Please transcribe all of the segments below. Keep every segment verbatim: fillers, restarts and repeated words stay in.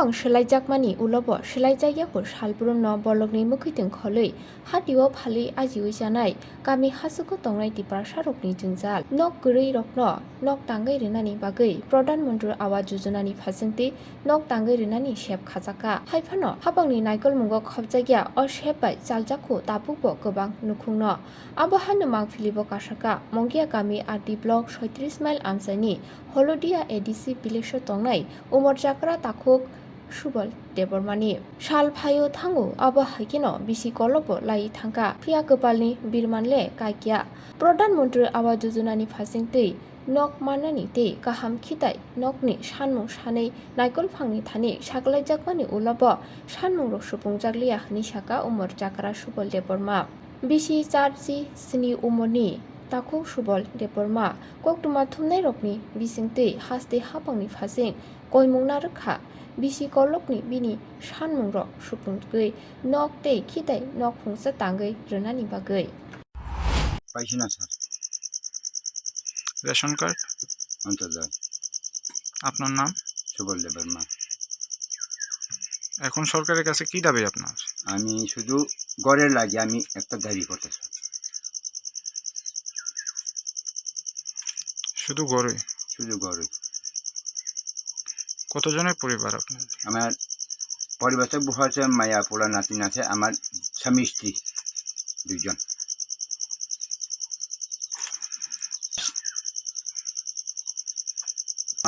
Ang swlaijakmani ulobo swlaijakya kho salbrumno bolokni mwkhwitwng kholwi hatio phalwi ajiwi chanai kami hasugo tongnai Tiprasarokni jwngjal. Nok kwrwirokno nok tangwi rwnani bagwi Pradhan Mantri Awas Yojonani phasingtwi nok tangwi rwnani sep khajakha. Haiphano hapangni naikolmungo khopjakya o sep bai chaljak kho tabukbo kwbang nukhungno. Abo hano mangphilibo kasaka Mongia kami R D block soitris mile amchaini Holodia A D C village-o tongnai umor chakra takhuk Subal Debbarmani. Sal phaio thango, abo haikheno bisi kolokbo lai thangkha, phiya kwpalni birman le kaikya. Pradhan Mantri Awas Yojonani phasingtwi nok mannani tei kaham khitai nokni sanmung sanwi naikolphangni thani saklaijakmani ulobo sanmungrok supungjak liya hwnwi saka umor chakra Subal Debbarma. Bisi char chi sni umorni takhuk Subal Debbarma koktwma thumnairokni bisingtwi haste hapangni phasing koimung narwkha. Bisi kolokni bini sanmungrok supungtwi nok tei khitai nok phungsa tangwi rwnani bagwi. Paisina sir. Ration card? অন্তর্জাল। আপনার নাম? সুবল দেববর্মা। এখন সরকারের কাছে কি দাবি আপনার? আমি শুধু ঘরের লাগি আমি একটা দাবি করতে চাই। শুধু ঘরে? শুধু ঘরে। কতজনের পরিবার আপনার? আমার পরিবারে বউ আছে, মায়া পোলা নাতিন আছে, আমার স্বামী স্ত্রী দুইজন।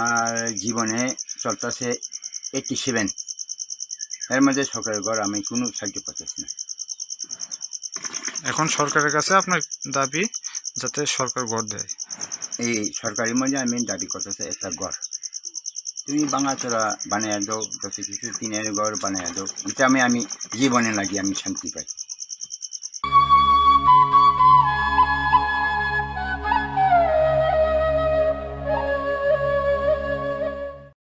আমার জীবনে চলতেছে এইটটি সেভেন, এর মধ্যে সরকারের ঘর আমি কোনো সাহায্য পাচ্ছি না। এখন সরকারের কাছে আপনার দাবি যাতে সরকার ঘর দেয়। এই সরকারের মধ্যে আমি দাবি করতেছি একটা ঘর, তুমি ভাঙাচোরা বানিয়ে দাও, যত কিছু টিনের ঘর বানিয়ে দাও, এটা আমি, আমি জীবনে লাগি আমি শান্তি পাই।